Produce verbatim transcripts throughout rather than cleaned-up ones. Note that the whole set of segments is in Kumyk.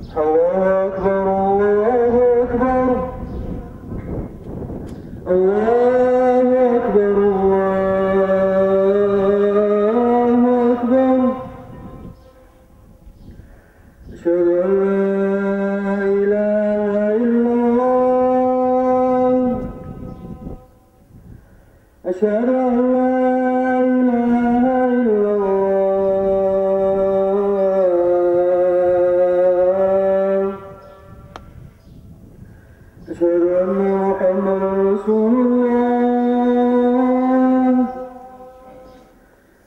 الله أكبر، الله أكبر، الله أكبر، الله أكبر. أشهد أن لا إله إلا الله. أشهد أن لا إله إلا الله. أشهد أن محمدا رسول الله.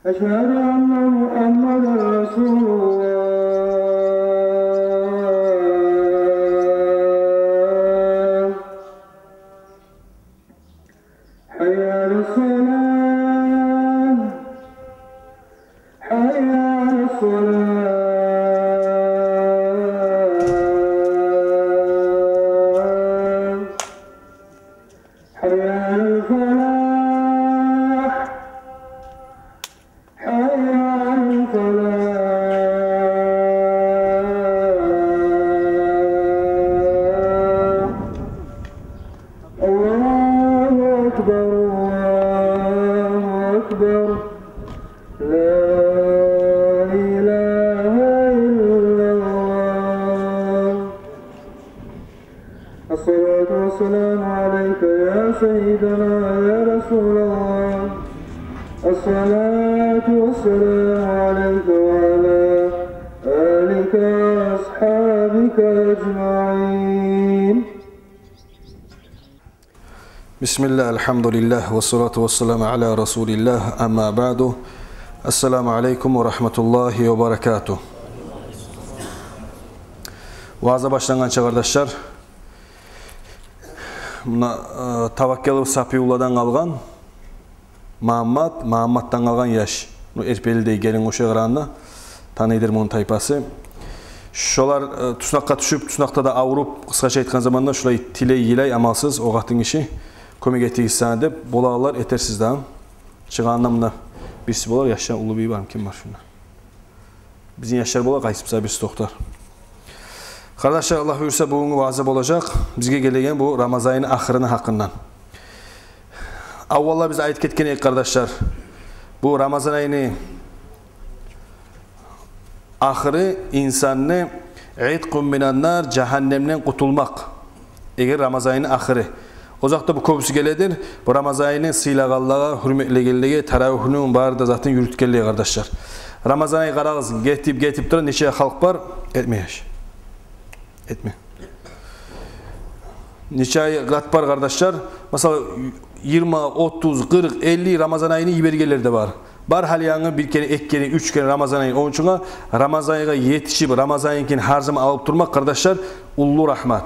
أشهد أن محمدا رسول الله. حي على الصلاة. حي على الصلاة. حي على الفلاح. حي على الفلاح. الله أكبر، الله أكبر. لا إله إلا الله. الصلاة والسلام عليك يا سيدنا يا رسول الله. الصلاة والسلام عليك وعلى آلك وأصحابك أجمعين. بسم الله، الحمد لله، والصلاة والسلام على رسول الله، أما بعد. السلام عليكم ورحمة الله وبركاته. Ваъза башлангъанча, къардашлар, муна, э, Таваккелов Сапиулладан къалгъан Магьаммат, Магьамматдан къалгъан яш. Бу Эрпелидей, гелин къошай къарагъанда, таныйдыр муну тайпасы. Шолар, э, туснакъгъа тюшюп, туснакъда да авруп, къысгъача айтгъан заманда, шулай тилей-йылай амалсыз о къатын гиши. Кёмек этигиз сагъа деп, болагъанлар этерсиз дагъы. Чыгъагъанда мунда бириси болар, яшдан уллу бий бармы, ким бар шунда? Бизин яшлар бола, къайсы буса бириси токътар. Къардашлар, Аллагь буюрса, бугюнгю ваъза болажакъ бизге гелеген бу Рамазан айны ахырыны гьакъындан. Аввалда биз айтып гетген эдик, къардашлар, бу Рамазан айны ахыры инсанны итқун минан нар, жагьаннемден къутулмакъ. Эгер Рамазан айны ахыры. Озокъда, бу кёбюсю геледир бу Рамазан айны сыйлагъанлагъа, гьюрметлегенлеге, таравигьни бары да затын юрютгенлеге, къардашлар. Рамазан ай, къарагъыз, гетип, гетип тура, нече халкъ бар? Этме, яш. Этме. Нече ай къат бар, къардашлар? Масала, йигирма, отуз, къыркъ, элли Рамазан айны йибергенлер де бар. Бар гьали янгы бир керен, эки керен, уьч керен Рамазан айны. Ону учунгъа Рамазан айгъа етишип, Рамазан айныкин гьар заман алып турмакъ, къардашлар, уллу рагьмат.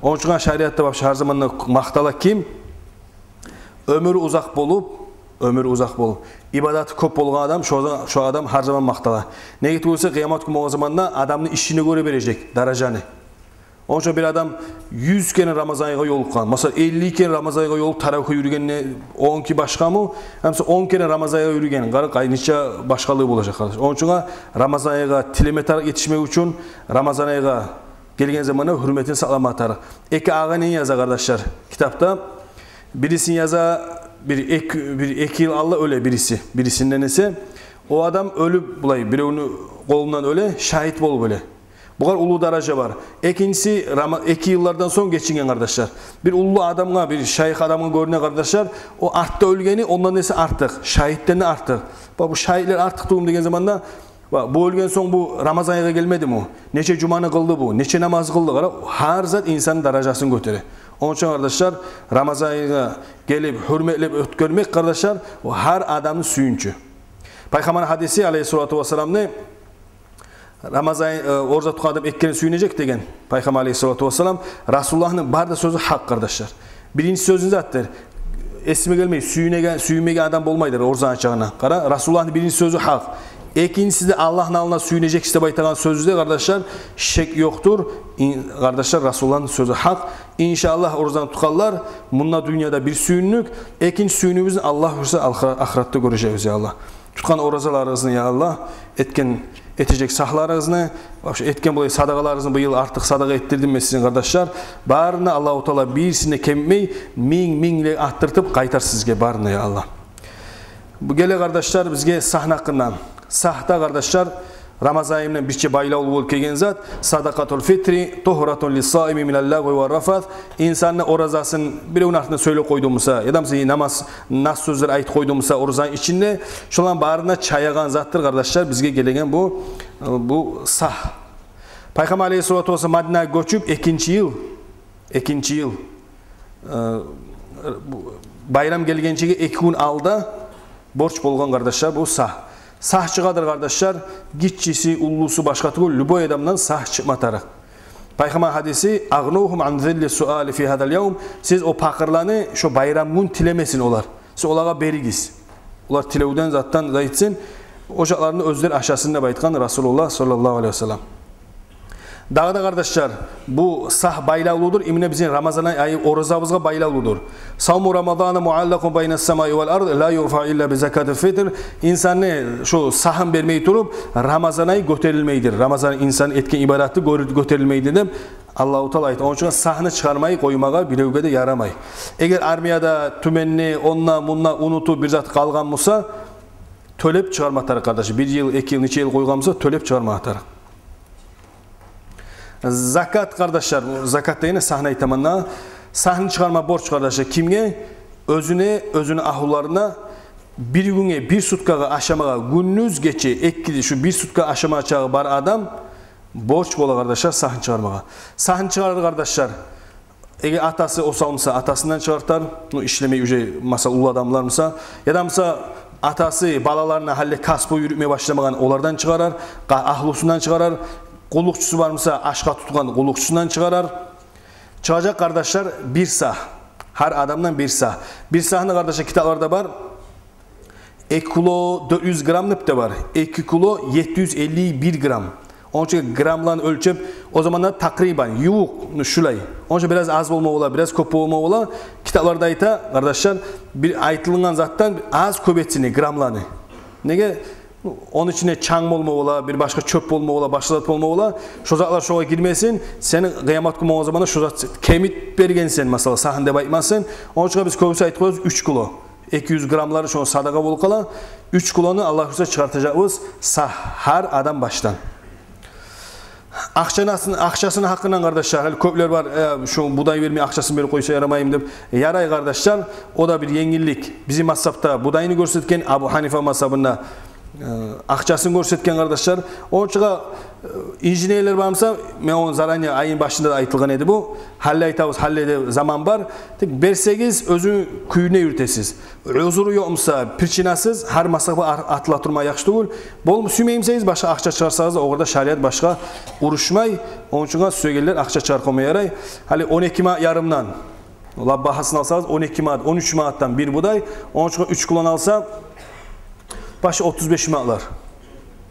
Ону учунгъа шариатда вообще гьар заманда макътала ким? Оьмюрю узакъ болуп, оьмюрю узакъ болуп, ибадаты кёп болгъан адам, шо, шо адам гьар заман макътала. Неге тюгюл эсе, къыямат гюн болгъан заманда адамны ишине гёре бережек даражаны. Ону учун бир адам юз керен Рамазан айгъа ёлукъгъан, масала, элли керен Рамазан айгъа ёлукъ таравигьге юрюгенде, онуки башгъамы? Гьамса он керен Рамазан айгъа юрюген, къара, къайныча башгъалыгъы болажакъ, къардаш. Ону учунгъа Рамазан айгъа тилеме тарыкъ етишмек учун, Рамазан айгъа гелген заманда гьюрметин сакълама тарыкъ. Эки агъа не яза, къардашлар, китапда? Бирисин яза, бир эки, бир эки йыл алда оьле бириси. Бирисинден эсе, о адам оьлюп, булай, биревню къолундан оьле, шагьит болуп оьле. Бугъар уллу даража бар. Экинчиси, рама-, эки йыллардан сонг гечинген, къардашлар. Бир уллу адамгъа, бир шайых адамгъа гёрюне, къардашлар, о артда оьлгени ондан эсе артыкъ, шагьитден де артыкъ. Бу, бу шагьитлер артыкъ тюгюлмю деген заманда, бу оьлген сонг бу Рамазан айгъа гелмедими? Нече жуманы къылды бу? Нече намаз къылды? Къара, гьар зат инсанны даражасын гётере. Ону учун, къардашлар, Рамазан айгъа гелип, гьюрметлеп оьтгермек, къардашлар, о гьар адамны сююнчю. Пайхаммарны гьадиси, алейгьиссалату вассаламны, Рамазан, э, ораза тутгъан адам эки керен сююнежек деген Пайхаммар алейгьиссалату вассалам. Расулуллагьны бары да сёзю гьакъ, къардашлар. Биринчи сёзю затдыр. Эсиме гелмей, сююнеген, сююнмеген адам болмайдыр ораза ачагъына. Къара, Расулуллагьны биринчи сёзю гьакъ. Экинчиси де, Аллагьны алдында сююнежексиз деп айтагъан сёзю де, къардашлар, шек ёкъдур. Ин-, къардашлар, Расулуллагьны сёзю гьакъ. Иншааллагь, оразаны тутгъанлар мунда дюньяда бир сююнлюк, экинчи сююнюбюзню, Аллагь буюрса, ахыра-, ахыратда гёрежекбиз, я Аллагь. Тутгъан оразаларыгъызны, я Аллагь, этген этежек сагьларыгъызны, вообще этген булай садагъаларыгъызны, бу йыл артыкъ садагъа этдирдим мен сизин, къардашлар. Барын да Аллагьу Таала бирисин де кемитмей, минг-минглей артдыртып къайтар сизге барын да, я Аллагь. Бу геле, къардашлар, бизге сагьны гьакъындан. Сагь да, къардашлар, Рамазан айы булан бирче байлавлу болуп гелген зат. Садакъатул фитри тугьратун лиссаими минал лагъви ва рафас. Инсанны оразасын биревню артына сёйлеп къойду буса, яда буса намаз, нас сёзлер айтып къойду буса оразаны ичинде, шоланы барын да чаягъан затдыр, къардашлар, бизге гелеген бу, бу сагь. Пайхаммар алейгьиссалату вассалам Мадинагъа гёчюп экинчи йыл, экинчи йыл, э, бу байрам гелгенчеге эки гюн алда борч болгъан, къардашлар, бу сагь. Сагь чыгъадыр, къардашлар, гиччиси, уллусу, башгъа тюгюл, любой адамдан сагь чыкъма тарыкъ. Пайхаммар гьадиси: «Агънугьум ан зилли суали фи гьазал явм». Сиз о пакъырланы шо байрам гюн тилемесин олар. Сиз олагъа беригиз. Олар тилевден, затдан зат этсин, ошакъларында оьзлер ашасын деп айтгъан Расулуллагь саллаллагьу алейгьи ва саллам. Дагъы да, къардашлар, бу сагь байлавлудур, именно бизин Рамазан ай, ай оразабызгъа байлавлудур. «Савму Рамадана муаллакъун байнас самаи вал ард, ла юрфаъу илла би закатил фитр». Инсанны шо сагьын бермей туруп, Рамазан ай гётерилмейдир. Рамазан инсан этген ибадаты гёр-, гётерилмейдир деп Аллагьу Таала айта. Ончун сагьны чыгъармай къоймагъа биревге де ярамай. Эгер армияда тюменни, онда-мунда унутуп бир зат къалгъан буса, тёлеп чыгъарма тарыкъ, къардаш. Бир йыл, эки йыл, нече йыл къойгъан буса, тёлеп чыгъарма тарыкъ. Закат, къардашлар, закат дегенде сагьны айтаман да. Сагьны чыгъарма борч, къардашлар, кимге? Оьзюне, оьзюню агьлюлерине, бир гюнге, бир суткагъа ашамагъа, гюндюз, гече, эки, шу бир сутка ашама чакъы бар адам борч бола, къардашлар, сагьны чыгъармагъа. Сагьны чыгъарыр, къардашлар, эгер атасы осал буса, атасындан чыгъартар, ну, ишлемей уже, масала, уллу адамлар буса, яда буса атасы балаларына гьали касбу юрютме башламагъан, олардан чыгъарар, къа-, агьлюсюнден чыгъарар, къуллукъчусу бар буса, ашгъа тутгъан къуллукъчусундан чыгъарар. Чыгъажакъ, къардашлар, бир сагь. Гьар адамдан бир сагь. Бир сагьны, къардашлар, китапларда бар. Эки кило дёрт юз грамм деп де бар. Эки кило етти юз элли бир грамм. Онча граммланы оьлчеп, о заманда такърибан, ювукъ, ну, шулай. Онча бираз аз болма бола, бираз кёп болма бола. Китапларда айта, къардашлар, бир айтылынгъан затдан аз кёп этсин граммланы. Неге? Ону ичинде чанг болма бола, бир башгъа чёп болма бола, башгъа зат болма бола. Шо затлар шогъа гирмесин, сени къыямат гюн болгъан заманда шо зат кемип бергенсен, масала, сагьын деп айтмасын. Онча биз кёбюсю айтып къоябыз уьч кило. Эки юз граммлары шону садагъа болуп къала. Уьч килону, Аллагь буюрса, чыгъартажакъбыз сагь, гьар адам башдан. Акъчасын, акъчасыны гьакъындан, къардашлар, гьали кёплер бар, э, шу будай бермей, акъчасын берип къойса ярамаймы деп. Ярай, къардашлар, о да бир енгиллик. Бизин мазгьапда будайны гёрсетген, Абу Гьанифа мазгьабында, э, акъчасын гёрсетген, къардашлар. Онча, э, инженерлер бар буса, мен ону заранее айны башында да айтылгъан эди бу. Гьали айтабыз, гьали де заман бар. Тек берсегиз, оьзюн кюйюне юрютесиз. Узуру ёкъ буса, причинасыз, гьар мазгьапгъа ар-, атыла турма яхшы тюгюл. Болмай сюймей бусагъыз, башгъа акъча чыгъарсагъыз да, огъар да шариат башгъа урушмай. Ончун сюегенлер акъча чыгъарып къойма ярай. Гьали он эки манат ярымдан, лап багьасын алсагъыз, он эки манат, он уьч манатдан бир будай, ончун уьч килону алса, башы отуз беш манатлар.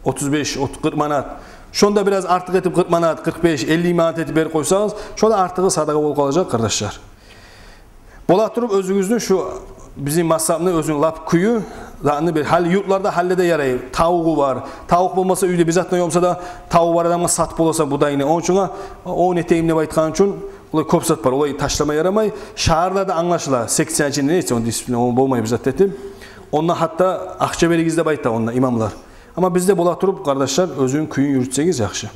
Отуз беш, от-, къыркъ манат. Шонда бираз артыкъ этип, къыркъ манат, къыркъ беш, элли манат этип берип къойсагъыз, шо да артыгъы садагъа болуп къалажакъ, къардашлар. Бола туруп, оьзюгюзню шу бизин мазгьапны оьзюню лап кюйю, затны бир, гьали юртларда гьали де ярай, тавугъу бар. Тавукъ болмаса, уьйде бир зат да ёкъ буса да, тавукъ бар адамгъа сатып боласан будайны. Ончун о, он этейим деп айтгъан учун, олай кёп зат бар, олай ташлама ярамай. Шагьарларда англашыла, секцияны ичинде, нейсе, ону дисциплина, ону болмай бир зат этип. Онда гьатта акъча беригиз деп айта онда имамлар. Амма бизде бола туруп, къардашлар, оьзюню кюйюн юрютсегиз яхшы.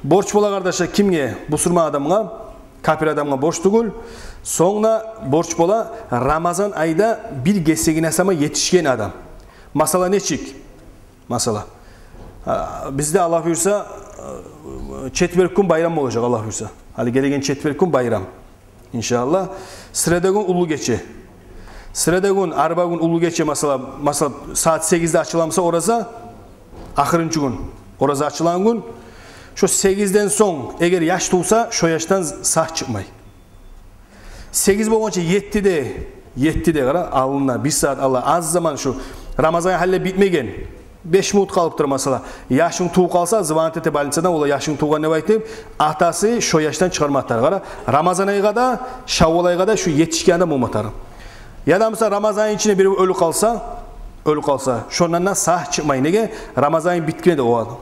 Борч бола, къардашлар, кимге? Бусурман адамгъа, капир адамгъа борч тюгюл. Сонг да борч бола Рамазан айда бир гесегине сама етишген адам. Масала нечик? Масала, а, бизде, Аллагь буюрса, а, четверг гюн байрам болажакъ, Аллагь буюрса. Гьали гелеген четверг гюн байрам. Иншааллагь. Среда гюн уллу гече. Среда гюн, арба гюн уллу гече, масала, масала, сагьат сегизде ачыла буса ораза, ахырынчы гюн ораза ачылагъан гюн. Шо сегизден сонг, эгер яш тувса, шо яшдан сагь чыкъмай. Сегиз болгъанча еттиде, еттиде, къара, алдына, бир сагьат алда, аз заман, шу Рамазан гьали битмеген. Беш минут къалып тура, масала. Яшынг тувуп къалса, звонить эте больницадан, олар яшынг тувгъан деп айтып, атасы шо яшдан чыгъарма тарыкъ. Къара, Рамазан айгъа да, Шаввал айгъа да шу етишген адам болма тарыкъ. Яда, масала, Рамазан айны ичинде бирев оьлюп къалса, оьлюп къалса, шондан да сагь чыкъмай. Неге? Рамазан ай битмеди о адам.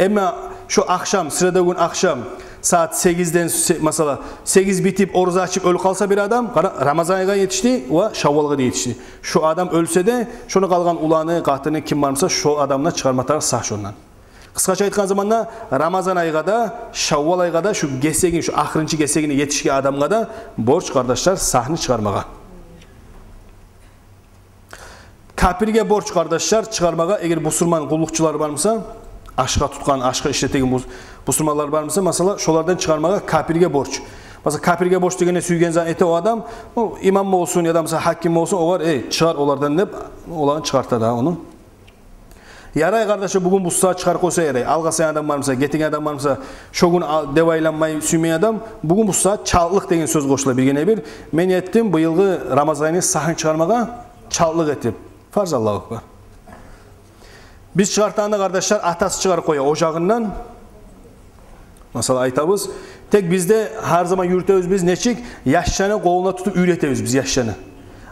Амма шо ахшам, среда гюн ахшам сагьат сегизден, се-, масала, сегиз битип, ораза ачып оьлюп къалса бир адам, къара, Рамазан айгъа етишди ва Шаввалгъа да етишди. Шо адам оьлсе де, шону къалгъан уланы, къатыны, ким бармыса, шо адамны чыгъарма тарыкъ сагь шондан. Къысгъача айтгъан заманда, Рамазан айгъа да, Шаввал айгъа да, шо гесегин, шо ахырынчы гесегине етишген адамгъа да борч, къардашлар, сагьны чыгъармагъа. Капирге борч, къардашлар, чыгъармагъа, эгер бусурман къуллукъчулар бармыса, ашгъа тутгъан, ашгъа ишлетеген бус-, бусурманлар бармыса, масала, шолардан чыгъармагъа капирге борч. Масала, капирге борч дегенде сюйген зат эте о адам, о имам болсун яда, масала, гьаким болсун, огъар: «Эй, чыгъар олардан», — деп, оланы чыгъарта да ону. Ярай, къардашлар, бугюн бу сагьат чыгъарып къойса ярай. Алгъасайгъан адам бармыса, гетеген адам бармыса, шо гюн ал-, деп айланмай сюймейген адам, бугюн бу сагьат чалтлыкъ деген сёз къошула биргине бир. Мен этдим быйылгъы Рамазан айны сагьын чыгъармагъа чалтлыкъ этип. Фарз, Аллагьу акбар. Биз чыгъартагъанда, къардашлар, атасы чыгъарып къоя ожагъындан. Масала айтабыз, тек бизде гьар заман юрютебиз биз нечик, яшланы къолуна тутуп уьйретебиз биз яшланы.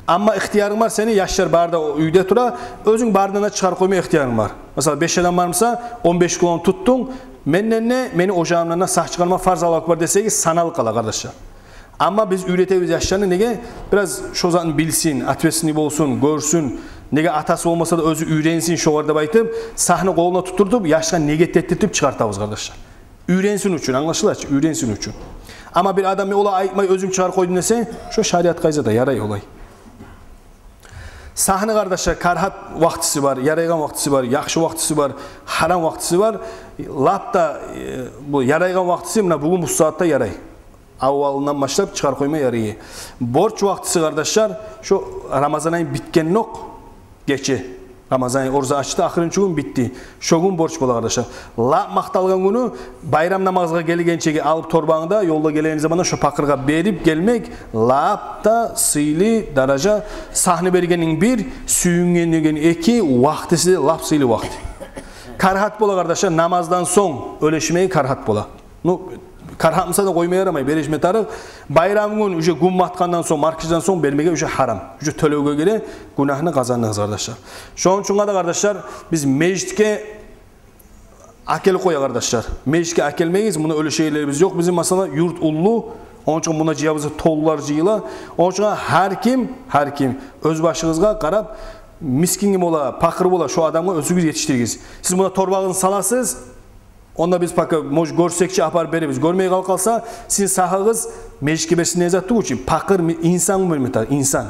Амма ихтиярынг бар сени, яшлар бары да уьйде тура, оьзюнг барындан да чыгъарып къойма ихтиярынг бар. Масала, беш адам бармыса, он беш кулун тутдунг, менден де, мени ожагъымдан да сагь чыгъарма фарз, Аллагьу акбар десегиз, саналып къала, къардашлар. Амма биз уьйретебиз яшланы, неге? Бираз шо затны билсин, ответственный болсун, гёрсюн. Неге, атасы болмаса да, оьзю уьйренсин шогъар деп айтып, сагьны къолуна тутдуртуп, яшгъа негет этдиртип чыгъартабыз, къардашлар. Уьйренсин учун, англашыла чы, уьйренсин учун. Амма бир адам: «Мен олай айтмай, оьзюм чыгъарып къойдум», — десе, шо шариатгъа айза да ярай олай. Сагьны, къардашлар, карагьат вакътиси бар, ярайгъан вакътиси бар, яхшы вакътиси бар, гьарам вакътиси бар. Лап да, э, бу ярайгъан вакътиси муна бугюн бу сагьатда ярай. Аввалындан башлап чыгъарып къойма ярай. Борч вакътиси, къардашлар, шо Рамазан ай битгендокъ гече. Рамазан ай ораза ачды, ахырынчы гюн битди. Шо гюн борч бола, къардашлар. Лап макъталгъан гюню байрам намазгъа гелгенчеге алып торбангда, ёлда гелеген заманда шо пакъыргъа берип гелмек лап да сыйлы даража. Сагьны бергенинг бир, сююнгенинг эки, вакътиси де лап сыйлы вакъти. Карагьат бола, къардашлар, намаздан сонг оьлешмеге карагьат бола. Ну, карагьат буса да къойма ярамай, берешме тарыкъ. Байрам гюн, уже гюн батгъандан сонг, маркачдан сонг бермеге уже гьарам. Уже тёлевге гире, гюнагьны къазандыгъыз, къардашлар. Шону учун да, къардашлар, биз межитге акелип къоя, къардашлар. Межитге акелмегиз, муна оьлешегенлерибиз ёкъ. Бизин, масала, юрт уллу, ону учун муна жыябыз, толулар жыйыла. Ону учун гьар ким, гьар ким оьз башыгъызгъа къарап, мискин бола, пакъыр бола, шо адамгъа оьзюгюз етишдиригиз. Сиз муна торбагъызны саласыз, онда биз пока, может, гёрсек чи, апарып беребиз. Гёрмей къалып къалса, сизин сагьыгъыз межитге берсин деген зат тюгюл чи. Пакъыр ми-, инсан гёрмей тар, инсан.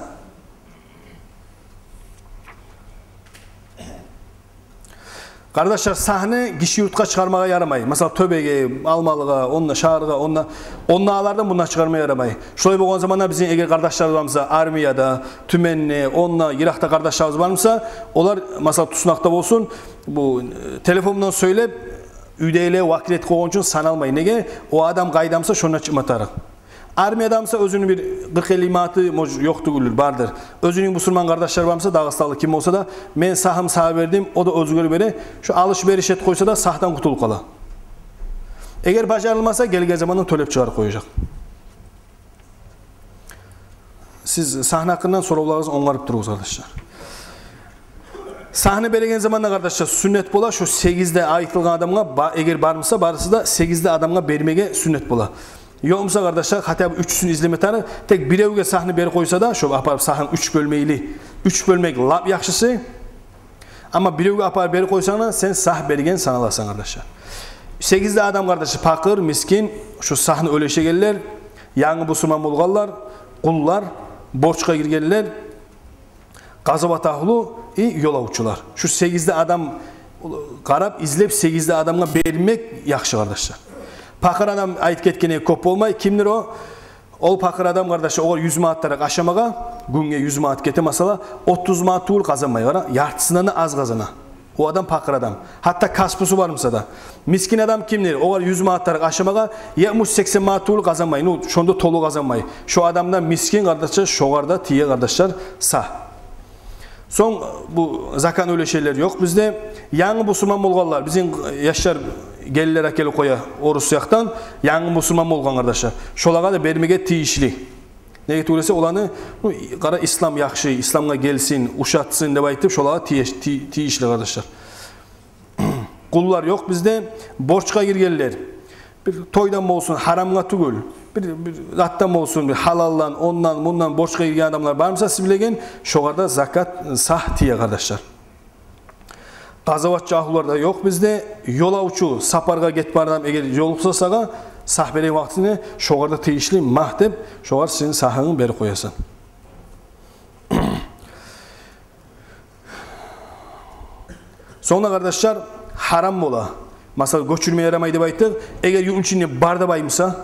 Къардашлар, сагьны гиши юртгъа чыгъармагъа ярамай. Масала, Тёбеге, Алмалыгъа, онда, шагьаргъа, онда, ондагъылардан мунда чыгъарма ярамай. Шолай болгъан заманда бизин эгер къардашларыбыз бармыса, армияда, Тюменде, онда, йыракъда къардашларыбыз бармыса, олар, масала, Туснакъда болсун, бу, э, телефондан сёйлеп, уьйдегилеге вакил этип къойгъан учун саналмай. Неге? О адам къайдамыса, шондан чыкъма тарыкъ. Армиядамыса, оьзюню бир къыркъ-элли манаты, может, ёкъ тюгюлдюр, бардыр. Оьзюню бусурман къардашлары бармыса, дагъыстанлы ким болса да, мен сагьым сагъа бердим, о да оьзюгер бере. Шо алыш-бериш этип къойса да, сагьдан къутулуп къала. Эгер бажарылмаса, гелген заманда тёлеп чыгъарып къояжакъ. Сиз сагьны гьакъындан соравларыгъызны онгарып туругъуз, къардашлар. Сагьны береген заманда, къардашлар, сюннет бола шо сегиз де айтылгъан адамгъа, ба-, эгер бармыса, барысы да сегиз де адамгъа бермеге сюннет бола. Ёкъмуса, къардашлар, хотя бы уьчюсюн излеме тарыкъ, тек биревге сагьны берип къойса да, шо апарып сагьын уьч бёлмейли. Уьч бёлмек лап яхшысы. Амма биревге апарып берип къойсанг да, сен сагь берген саналасан, къардашлар. Сегиз де адам, къардашлар, пакъыр, мискин, шо сагьны оьлешегенлер, янгы бусурман болгъанлар, къуллар, борчгъа гиргенлер, къазават агьлю и ёлавчулар. Шу сегиз де адам къарап, излеп, сегиз де адамгъа бермек яхшы, къардашлар. Пакъыр адам, айтып гетгенде, кёп болмай. Кимдир о? Ол пакъыр адам, къардашлар, огъар юз манат тарыкъ ашамагъа, гюнге юз манат гете, масала, отуз манат тюгюл къазанмай, къара, яртысындан да аз къазана. О адам пакъыр адам. Гьатта касбусу бармыса да. Мискин адам кимдир? Огъар юз манат тарыкъ ашамагъа, етмиш-сексен манат тюгюл къазанмай. Ну, шонда толу къазанмай. Шо адам да мискин, къардашлар, шогъар да тие, къардашлар, сагь. Сонг бу закан оьлешегенлер ёкъ бизде. Янгы бусурман болгъанлар, бизин яшлар, гелинлер акелип къоя Орусиякъдан, янгы бусурман болгъан, къардашлар. Шолагъа да бермеге тийишли. Неге тюгюл эсе, оланы, ну, къара, ислам яхшы, исламгъа гелсин, ушатсын деп айтып, шолагъа тие-, ти-, тийишли, къардашлар. Къуллар ёкъ бизде борчгъа гиргенлер. Бир тойдан болсун, гьарамгъа тюгюл, бир, бир затдан болсун, бир гьалалдан, ондан, мундан борчгъа гирген адамлар бар буса, сиз билеген, шогъар да закат сагь тие, къардашлар. Къазаватчы агьлулар да ёкъ бизде. Ёлавчу, сапаргъа гетип барагъан адам эгер ёлукъса сагъа, сагь береген вакътисинде, шогъар да тийишли магь деп, шогъар сен сагьынгны берип къоясан. Сонг да, къардашлар, гьарам бола. Масала, гёчюрме ярамай деп айтдыкъ. Эгер юртну ичинде бары да бай буса,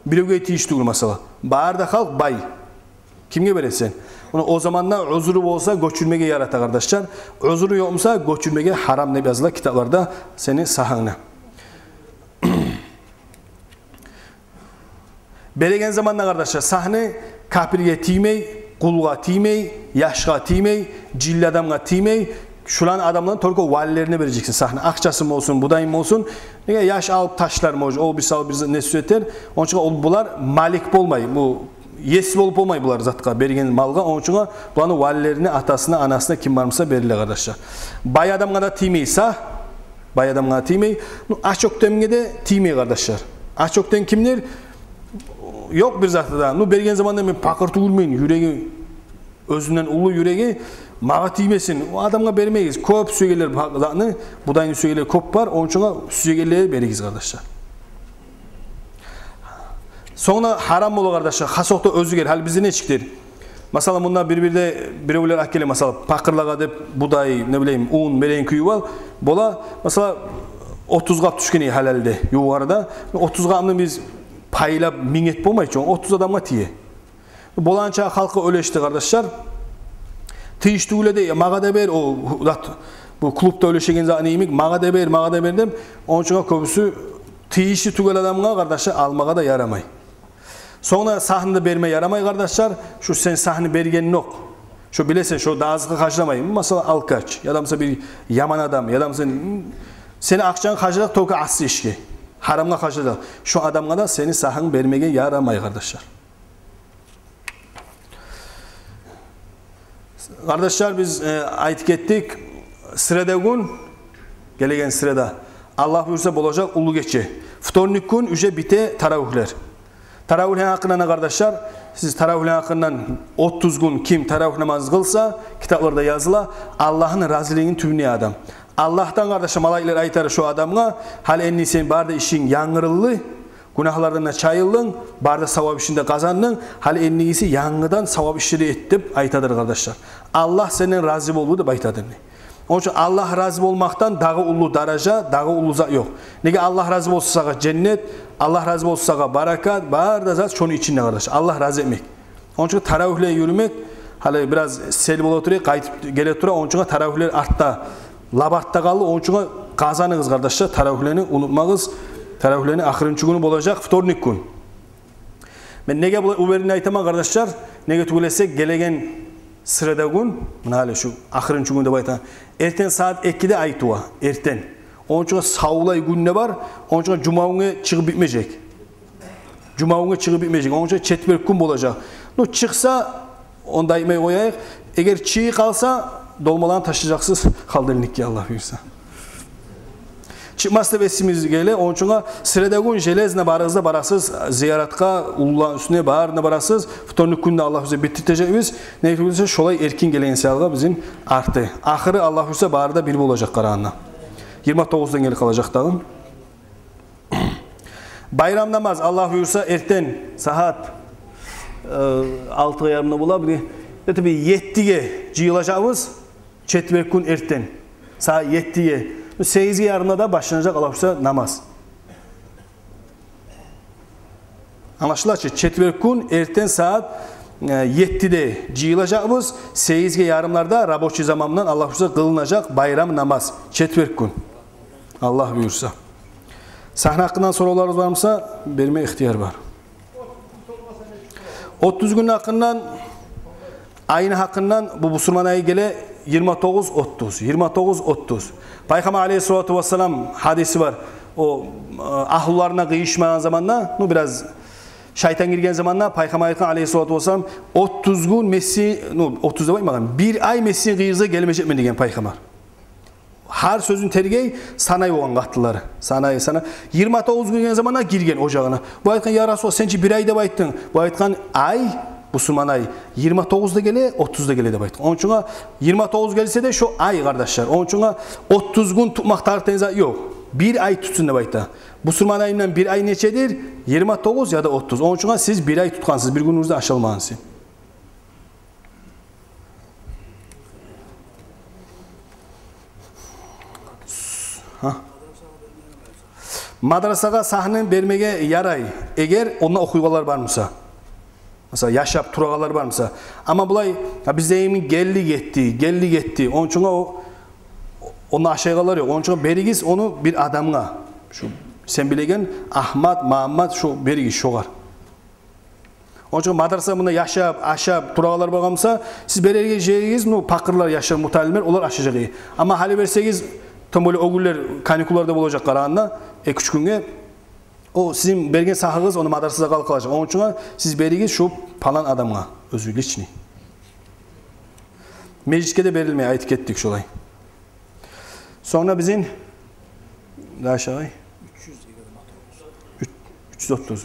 биревге тийиш тюгюл, масала. Бары да халкъ бай. Кимге бересен? Муна о заманда узру болса, гёчюрмеге ярата, къардашлар. Узру ёкъ буса, гёчюрмеге гьарам деп языла китапларда сени сагьынгны. Береген заманда, къардашлар, сагьны капирге тиймей, къулгъа тиймей, яшгъа тиймей, жинли адамгъа тиймей, шуланы адамланы только валилерине бережексен сагьны. Акъчасын болсун, будайын болсун. Неге, яш алып ташлар, может, ол бир сал бир не сюе этер. Ончугъа ол, булар малик болмай, бу ес болуп болмай булар затгъа, берген малгъа. Ончугъа буланы валилерине, атасына, анасына, ким бар буса, бериле, къардашлар. Бай адамгъа да тиймей сагь, бай адамгъа тиймей. Ну, ач оьктемге де тиймей, къардашлар. Ач оьктем кимдир? Ёкъ бир заты да. Ну, берген заманда мен пакъыр тюгюлмен, юреги, оьзюнден уллу юреги, магъа тиймесин. О адамгъа бермегиз. Кёп сюегенлер ба-, затны, будайны сюегенлер кёп бар, ончугъа сюегенлеге беригиз, къардашлар. Сонг да гьарам бола, къардашлар, хасокъда оьзюгер. Гьали бизде нечикдир? Масала, мунда бир-бирде биревлер алып геле, масала, пакъырлагъа деп будай, не билейим, ун береген кюю бар. Бола, масала, отуз къап тюшген гьалалда, югъарыда. Отуз къапны биз пайлап минг этип болмай чы, отуз адамгъа тие. Болгъанча халкъгъа уьлешди, къардашлар. Тийиш тюгюл эди, магъа да бер, о зат, бу клубда уьлешеген затны йимик, магъа да бер, магъа да бер деп. Ончугъа кёбюсю тийишли тюгюл адамгъа, къардашлар, алмагъа да ярамай. Сонг да сагьны да берме ярамай, къардашлар. Шу сен сагьны бергенинг ёкъ. Шу билесен, шу да азыкъгъа харжламай. Масала, алкаш, яда буса бир яман адам, яда буса сени акъчанг харжлакъ только асси ишге, гьарамгъа харжлакъ. Шу адамгъа да сени сагьынг бермеге ярамай, къардашлар. Къардашлар, биз, э, айтып гетдик, среда гюн, гелеген среда, Аллагь буюрса, болажакъ уллу гече. Вторник гюн уже бите таравигьлер. Таравигьлени гьакъындан, къардашлар, сиз таравигьлени гьакъындан, отуз гюн ким таравигь намаз къылса, китапларда языла, Аллагьны разилигини тюбюне адам. Аллагьдан, къардашлар, малайиклер айтар шу адамгъа: «Гьали энни сен бары да ишинг янгырылды, гюнагьлардан да чайылдынг, бары да савап ишинг де къазандынг, гьали эннигиси янгыдан савап ишлер эт», — деп айтадыр, къардашлар. «Аллагь сенден рази болду», — деп айтадыр. Ону учун Аллагь рази болмакъдан дагъы уллу даража, дагъы уллу зат ёкъ. Неге, Аллагь рази болса сагъа женнет, Аллагь рази болса сагъа баракат, бары да зат шону ичинде, къардашлар. Аллагь рази этмек. Ону учун таравигьлеге юрюмек, гьали бираз сел болуп тура, къайтып геле тура, ону учун таравигьлер артда, лап артда къалды. Ону учун къазаныгъыз, къардашлар, таравигьлени унутмагъыз. Таравигьлени ахырынчы гюню болажакъ вторник гюн. Мен неге булай уверенно айтаман, къардашлар? Неге тюгюл эсе, гелеген среда гюн, муна гьали шу ахырынчы гюн деп айта, эртен сагьат экиде ай тува, эртен. Ону учун савлай гюн де бар, ону учун жума гюнге чыгъып битмежек. Жума гюнге чыгъып битмежек, ону учун четверг гюн болажакъ. Ну, чыкъса, онда айтмай къояйыкъ. Эгер чыгъып къалса, долмаланы ташлажакъсыз холодильникге, Аллагь буюрса. Чыкъмас деп эсигизге геле, ону учун среда гюн железно барыгъыз да барасыз зияратгъа, уллуланы уьстюне, барына барасыз. Вторник гюн де, Аллагь буюрса, битдиртежекбиз. Неге тюгюл эсе, шолай эркин гелеген саялгъа бизин арты. Ахыры, Аллагь буюрса, бары да бир болажакъ къарагъанда. Йигирма тогъуздан гелип къалажакъ дагъы. Байрам намаз, Аллагь буюрса, эртен сагьат, э, алтыгъа ярымда бола, бир, это бир еттиге жыйылажакъбыз, четверг гюн эртен, сагьат еттиге. Сегизге ярымда да башланажакъ, Аллагь буюрса, намаз. Англашыла чы, четверг гюн эртен сагьат, э, еттиде жыйылажакъбыз, сегизге ярымларда рабочий заман булан, Аллагь буюрса, къылынажакъ байрам намаз, четверг гюн. Аллагь буюрса. Сагьны гьакъындан соравларыгъыз бар буса, берме ихтияр бар. Отуз гюнню гьакъындан, айны гьакъындан, бу бусурман айы геле йигирма тогъуз отуз, йигирма тогъуз отуз. Пайхаммар алейгьиссалату вассалам гьадиси бар. О, э, агьлуларына къыйышмагъан заманда, ну, бираз шайтан гирген заманда, Пайхаммар айтгъан алейгьиссалату вассалам: «Отуз гюн мен сизин, ну, отуз деп айтмагъан, бир ай мен сизин къырыйыгъызгъа гелмежекмен», — деген Пайхаммар. Гьар сёзюн тергей, санай болгъан къатынлар. Санай, санай. Йигирма тогъуз гюн деген заманда гирген ожагъына. Бу айтгъан: «Я Расулуллагь, сен чи бир ай деп айтдынг». Бу айтгъан: «Ай, бусурман ай, йигирма тогъуз да геле, отуз да геле», — деп айтгъан. Ону учун йигирма тогъуз гелсе де, шо ай, къардашлар. Ону учун отуз гюн тутмакъ тарыкъ деген зат ёкъ. Бир ай тутсун деп айта. Бусурман айындан бир ай нечедир? Йигирма тогъуз яда отуз. Ону учун сиз бир ай тутгъансыз, бир гюнюгюз де ашалмагъансыз. Гьа? Мадрасагъа сагьны бермеге ярай, эгер онда охуйгъанлар бар буса. Масала, яшап турагъанлар бар буса. Амма булай, гьа, бизде эми гелди гетди, гелди гетди. Ону учун о, онда ашайгъанлар ёкъ. Ону учун беригиз ону бир адамгъа. Шу сен билеген Агьмат, Магьаммат, шу беригиз шогъар. Ону учун мадраса мунда яшап, ашап турагъанлар болгъан буса, сиз берерге жеригиз, ну, пакъырлар, яшлар, муталимлер, олар ашажакъ. Амма гьали берсегиз, тем более о гюнлер каникуллар да болажакъ, къарагъанда, эки-уьч гюнге, о сизин берген сагьыгъыз ону мадрасада къалып къалажакъ. Ону учун сиз беригиз шу палан адамгъа, оьзю личный. Межитге де берилмей, айтып гетдик шолай. Сонг да бизин, дагъы шагъай? Уьч, уьч юз отуз.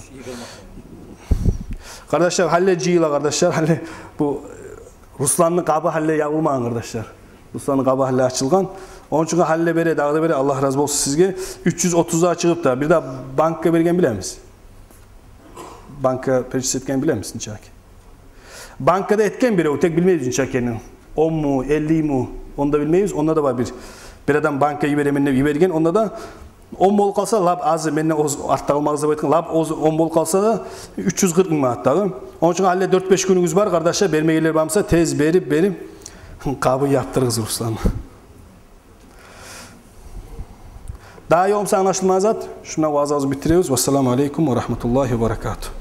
Къардашлар, гьали жыйыла, къардашлар, гьали бу, э, Русланны къабы гьали ябылмагъан, къардашлар. Русланны къабы гьали ачылгъан. Ону учун гьали бере, дагъы да бере, Аллагь рази болсун сизге. Уьч юз отуз да чыгъып да, бир де банкгъа берген билемисиз? Банкгъа перечислить этген билемисиз нечакъы? Банкгъа да этген бирев, тек билмейбиз нечакъы экенин. Онму, эллими, ону да билмейбиз. Онда да бар бир, бир адам банкгъа йиберемен деп йиберген. Онда да он болуп къалса, лап азы, менден оз артда къалмагъыз деп айтгъан, лап оз он болуп къалса да, уьч юз къыркъ минг манат дагъы. Ону учун гьали дёрт-беш гюнюгюз бар, къардашлар, бермегенлер бар буса, тез берип, берип, къабы яптырыгъыз, Руслан. Дагъы ёкъ буса англашылмагъан зат, шунда ваазабызны битиребиз. Вассаламу алейкум ва рагьматуллагьи ва баракатугь.